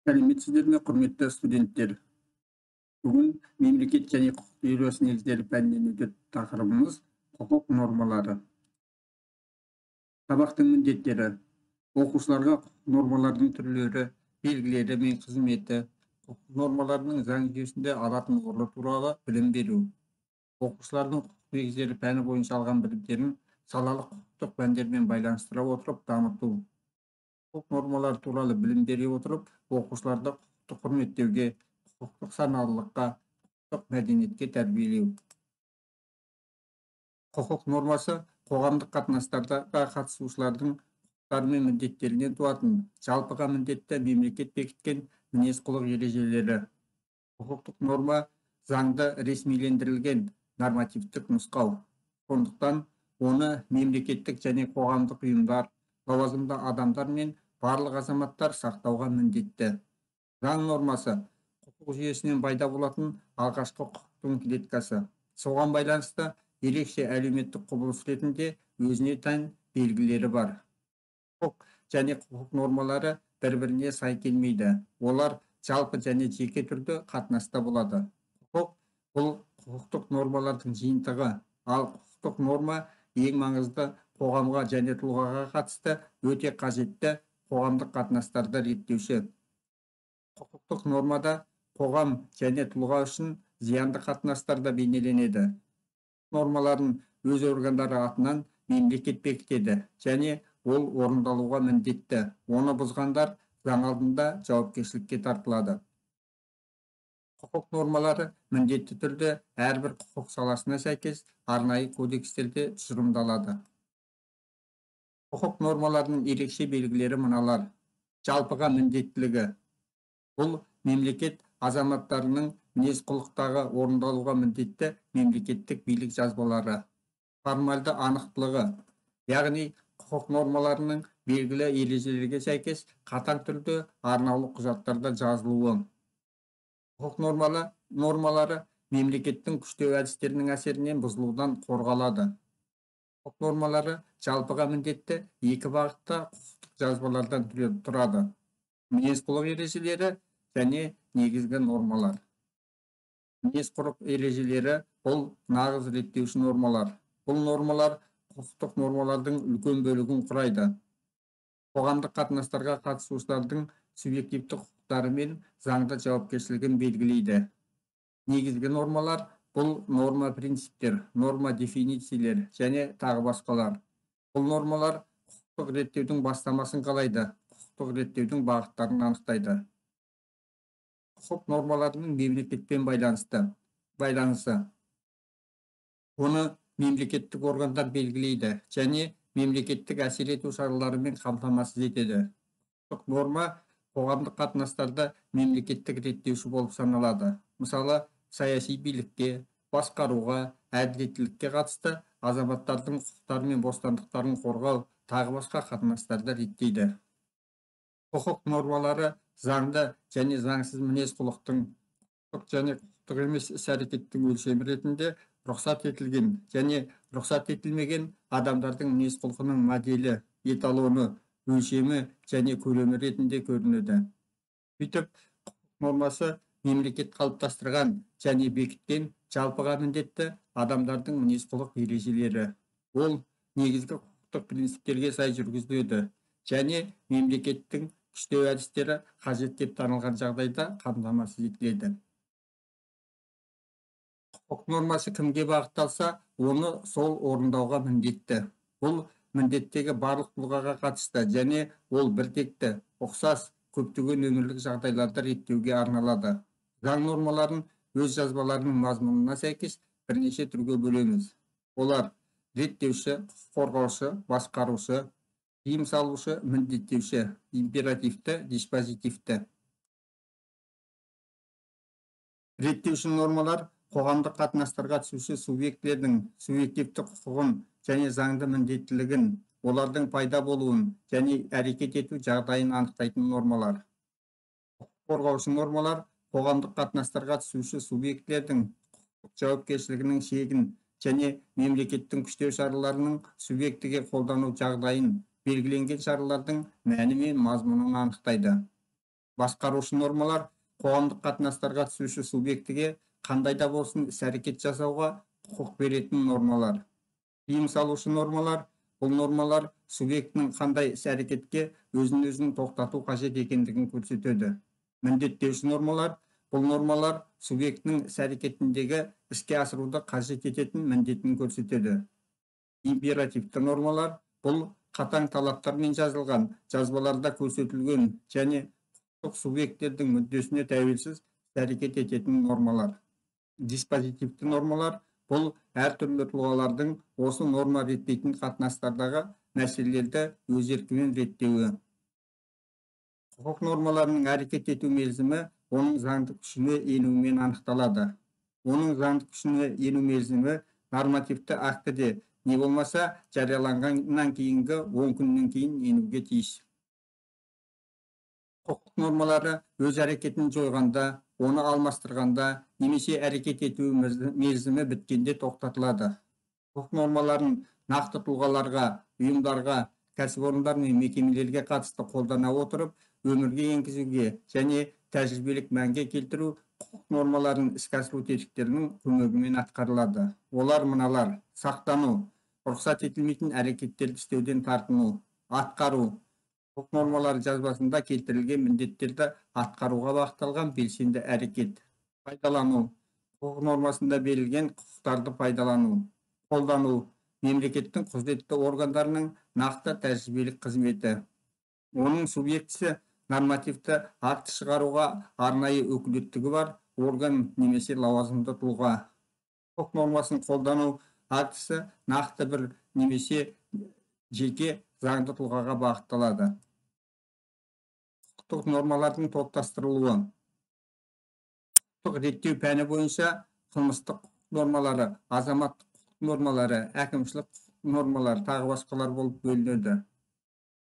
Сәлеметсіздер ме, құрметті студенттер! Бүгін мемлекет және құқық теориясы негіздері пәнінен өтетін тақырыбымыз құқық нормалары. Сабақтың міндеттері: оқушыларға құқық нормаларының түрлері, белгілері мен қызметі, құқық нормаларының заң жүйесінде алатын орны туралы білім беру. Оқушылардың құқық негіздері пәні бойынша алған білімдерін салалық құқықтық пәндермен байланыстыра отырып дамыту. Құқық нормалары туралы білім бере отырып, оқушыларды құқықты құрметтеуге, құқықтық саналылыққа, құқықтық мәдениетке тәрбиелеу. Құқық нормасы қоғамдық қатынастарға қатысушылардың құқықтары мен міндеттерінен туатын жалпыға міндетті мемлекет бекіткен мінез-құлық ережелері. Құқықтық норма заңды ресмилендірілген нормативтік нұсқау. Сондықтан оны мемлекеттік және қоғамдық ұйымдар, лауазымды адамдар мен барлық азаматтар сақтауға міндетті. Заң нормасы құқық жүйесінен пайда болатын алғашқы құқықтың клеткасы. Соған байланысты ерекше әлеуметтік құбылыс ретінде өзіне тән белгілері бар. Құқық және құқық нормалары бір-біріне сай келмейді. Олар жалпы және жеке түрде қатынаста болады. Құқық бұл құқықтық нормалардың жиынтығы, ал құқықтық норма ең маңызды қоғамға және тұлғаға қатысты өте қажетті қоғамдық қатынастарды реттеуші. Құқықтық нормада қоғам және тұлға үшін зиянды қатынастар да бейнеленеді. Нормаларын өз органдары атынан мемлекет бекітеді және ол орындалуға міндетті. Оны бұзғандар заң алдында жауапкершілікке тартылады. Құқық нормалары міндетті түрде әрбір құқық саласына сәйкес арнайы кодекстерде тұжырымдалады. Құқық нормаларының ерекше белгілері мыналар. Жалпыға міндеттілігі. Бұл мемлекет азаматтарының мінез-құлықтағы орындалуға міндетті мемлекеттік билік жазбалары. Формальды анықтылығы, яғни құқық нормаларының белгілі ережелерге сәйкес қатаң түрде арнаулы құжаттарда жазылуы. Құқық нормалары мемлекеттің күштеу әдістерінің әсерінен бұзылудан қорғалады. Құқық нормалары жалпыға міндетті екі бағытта құқықтық жазбалардан тұрады. Мінез-құлық ережелері және негізгі нормалар. Мінез-құлық ережелері бұл нағыз реттеуші нормалар. Бұл нормалар құқықтық нормалардың үлкен бөлігін құрайды. Қоғамдық қатынастарға қатысушылардың субъективті құқықтары мен заңды жауапкершілігін белгілейді. Негізгі нормалар бұл норма принциптер, норма дефинициялер және тағы басқалар. Бұл нормалар құқықтық реттеудің бастамасын қалайды, құқықтық реттеудің бағыттарын анықтайды. Құқық нормаларының мемлекетпен байланысы. Оны мемлекеттік органдар белгілейді және мемлекеттік әсер ету шараларымен қамтамасыз етеді. Құқықтық норма қоғамдық қатынастарда мемлекеттік реттеуші болып саналады. Мысалы, саяси билікке, басқаруға, әділеттілікке қатысты азаматтардың құқықтары мен бостандықтарын қорғау, тағы басқа қатынастарды реттейді. Құқық нормалары заңды және заңсыз мінез-құлықтың, құқықтық және құқықтық емес іс-әрекеттің өлшемі ретінде рұқсат етілген және рұқсат етілмеген адамдардың мінез-құлқының моделі, эталоны, өлшемі және көлемі ретінде көрінеді. Сөйтіп, құқық нормасы мемлекет қалыптастырған және бекіткен жалпыға міндетті адамдардың мінез-құлық ережелері. Ол негізгі құқықтық принциптерге сай жүргізіледі және мемлекеттің күштеу әдістері қажет деп танылған жағдайда қамтамасыз етіледі. Құқық нормасы кімге бағытталса, оны сол орындауға міндетті. Бұл міндеттегі барлық тұлғаға қатысты және ол біртекті, ұқсас, көптеген өмірлік жағдайларды реттеуге арналады. Заң нормаларын өз жазбаларының мазмұнына сәйкес бірнеше түрге бөлеміз. Олар реттеуші, құқық қорғаушы, басқарушы, тыйым салушы, міндеттеуші, императивті, диспозитивті. Реттеуші нормалар қоғамдық қатынастарға түсуші субъектілердің субъективті құқығын және заңды міндеттілігін, олардың пайда болуын және әрекет ету жағдайын анықтайтын нормалар. Құқық қорғаушы нормалар қоғамдық қатынастарға түсуші субъектілердің құқықтық жауапкершілігінің шегін және мемлекеттің күштеу шараларының субъектіге қолдану жағдайын белгіленген шаралардың мәні мен мазмұнын анықтайды. Басқарушы нормалар қоғамдық қатынастарға түсуші субъектіге қандай да болсын іс-әрекет жасауға құқық беретін нормалар. Тыйым салушы нормалар бұл нормалар субъектінің қандай іс-әрекетке өзін-өзін тоқтату қажет екендігін көрсетеді. Міндеттеуші нормалар бұл нормалар субъектінің іс-әрекетіндегі іске асыруды қажет ететін міндетін көрсетеді. Императивті нормалар бұл қатаң талаптармен жазылған, жазбаларда көрсетілген және құқықтық субъекттердің мүддесіне тәуелсіз әрекет ететін нормалар. Диспозитивті нормалар бұл әртүрлі тұлғалардың осы норма реттейтін қатынастардағы мәселелерді өз еркімен реттеуі. Құқық нормаларының әрекет ету мерзімі оның заңды күшіне енуімен анықталады. Оның заңды күшіне ену мерзімі нормативті актіде не болмаса жарияланғаннан кейінгі 10 күннен кейін енуге тиіс. Құқық нормалары өз әрекетін жойғанда, оны алмастырғанда немесе әрекет ету мерзімі біткенде тоқтатылады. Құқық нормаларын нақты тұлғаларға, ұйымдарға, кәсіпорындар мен мекемелерге қатысты қолдана отырып, өмірге енгізуге және тәжірибелік мәнге келтіру құқық нормаларын іске асыру тетіктерінің көмегімен атқарылады. Олар мыналар: сақтану, рұқсат етілмейтін әрекеттерді істеуден тартыну, атқару, құқық нормалары жазбасында келтірілген міндеттерді атқаруға бағытталған белсенді әрекет, пайдалану, құқық нормасында берілген құқықтарды пайдалану, қолдану, мемлекеттің құзыретті органдарының нақты тәжірибелік қызметі. Оның субъектісі нормативті акт шығаруға арнайы өкілеттігі бар орган немесе лауазымды тұлға. Құқық нормасын қолдану актісі нақты бір немесе жеке заңды тұлғаға бағытталады. Құқықтық нормалардың топтастырылуы. Құқықтық реттеу пәні бойынша қылмыстық құқық нормалары, азаматтық құқық нормалары, әкімшілік құқық нормалары тағы басқалар болып бөлінеді.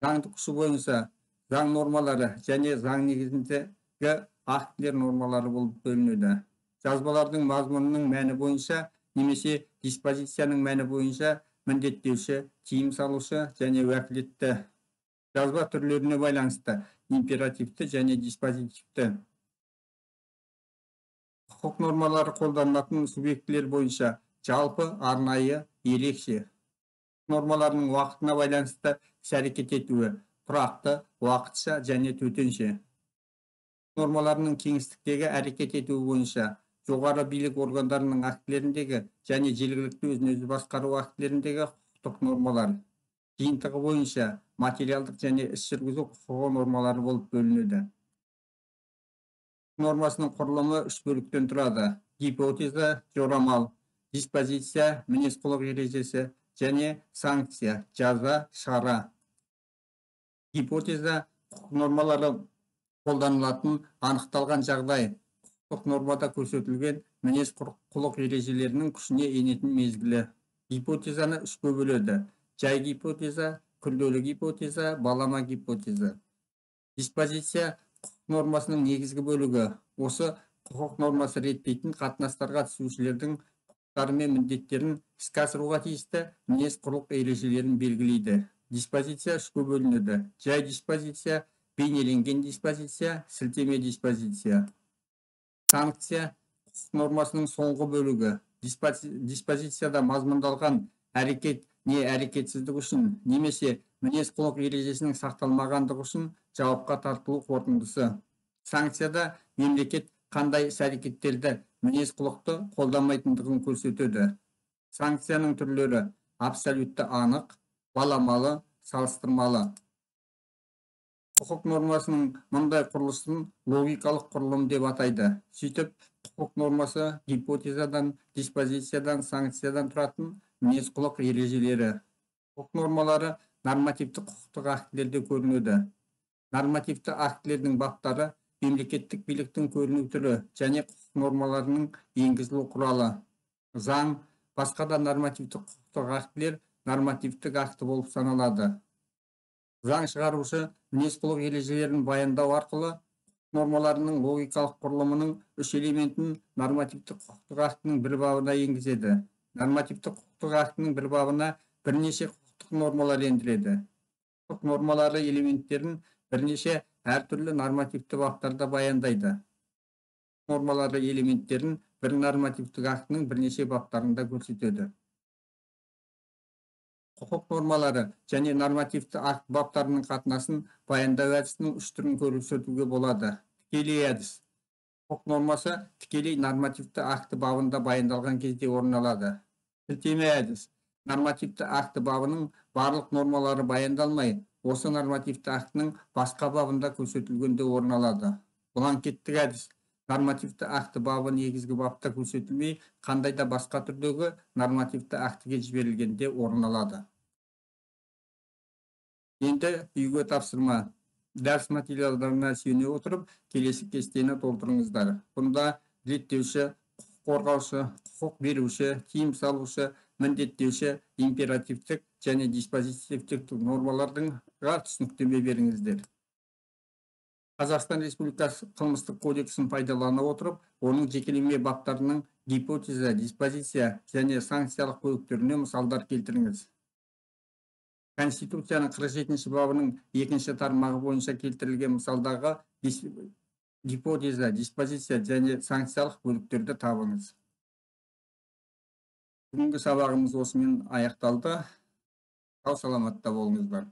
Заңды күші бойынша заң нормалары және заң негізіндегі актілер нормалары болып бөлінеді. Жазбалардың мазмұнының мәні бойынша немесе диспозицияның мәні бойынша міндеттеуші, тыйым салушы және уәкілетті. Жазба түрлеріне байланысты императивті және диспозитивті. Құқық нормалары қолданылатын субъектілер бойынша жалпы, арнайы, ерекше. Нормаларының уақытына байланысты іс-әрекет етуі тұрақты, уақытша және төтенше. Нормаларының кеңістіктегі әрекет етуі бойынша жоғары билік органдарының актілеріндегі және жергілікті өзін-өзі басқару актілеріндегі құқықтық нормалар. Жиынтығы бойынша материалдық және іс жүргізу құқығы нормалары болып бөлінеді. Нормасының құрылымы үш бөліктен тұрады: гипотеза, жорамал, диспозиция, мінез-құлық ережесі және санкция, жаза, шара. Гипотеза құқық нормалары қолданылатын анықталған жағдай, құқықтық нормада көрсетілген мінез-құлық ережелерінің күшіне енетін мезгілі. Гипотезаны үшке бөледі: жай гипотеза, күрделі гипотеза, балама гипотеза. Диспозиция құқық нормасының негізгі бөлігі. Осы құқық нормасы реттейтін қатынастарға түсушілердің құқықтары мен міндеттерін іске асыруға тиісті мінез-құлық ережелерін белгілейді. Диспозиция үшке бөлінеді: жай диспозиция, бейнеленген диспозиция, сілтеме диспозиция. Санкция құқық нормасының соңғы бөлігі. Диспозицияда мазмұндалған әрекет не әрекетсіздік үшін немесе мінез-құлық ережесінің сақталмағандығы үшін жауапқа тартылу қорытындысы. Санкцияда мемлекет қандай іс-әрекеттерді, мінез-құлықты қолданбайтындығын көрсетеді. Санкцияның түрлері абсолютті анық, баламалы, салыстырмалы. Құқық нормасының мұндай құрылысын логикалық құрылым деп атайды. Сөйтіп, құқық нормасы гипотезадан, диспозициядан, санкциядан тұратын мінез-құлық ережелері. Құқық нормалары нормативті құқықтық актілерде көрінеді. Нормативті актілердің баптары мемлекеттік биліктің көріну түрі және құқық нормаларының енгізілу құралы. Заң, басқа да нормативті құқықтық актілер нормативтік акті болып саналады. Заң шығарушы мінез-құлық ережелерін баяндау арқылы нормаларының логикалық құрылымының үш элементін нормативтік құқықтық актінің бір бабына енгізеді. Нормативтік құқықтық актінің бір бабына бірнеше құқықтық нормалар ендіреді. Құқық нормалары элементтерін бірнеше әртүрлі нормативті баптарда баяндайды. Нормалары элементтерін бір нормативтік актінің бірнеше баптарында көрсетеді. Құқық нормалары және нормативті акт баптарының қатынасын баяндау әдісінің үш түрін көрсетуге болады. Тікелей әдіс. Құқық нормасы тікелей нормативті акті бабында баяндалған кезде орын алады. Сілтеме әдіс. Нормативті акті бабының барлық нормалары баяндалмай, осы нормативті актінің басқа бабында көрсетілгенде орын алады. Бланкеттік әдіс. Нормативті акті бабы негізгі бапта көрсетілмей, қандай да басқа түрдегі нормативті актіге жіберілгенде орын алады. Енді үйге тапсырма. Дәріс материалдарына сүйене отырып, келесі кестені толтырыңыздар. Бұнда реттеуші, құқық қорғаушы, құқық беруші, тыйым салушы, міндеттеуші, императивтік және диспозитивтік нормаларға түсініктеме беріңіздер. Қазақстан Республикасы Қылмыстық кодексін пайдалана отырып, оның жекелеме баптарының гипотеза, диспозиция және санкциялық бөліктеріне мысалдар келтіріңіз. Конституцияның 47 бабының екінші тармағы бойынша келтірілген мысалдағы гипотеза, диспозиция және санкциялық бөліктерді табыңыз. Бүгінгі сабағымыз осымен аяқталды. Сау саламатта болыңыздар.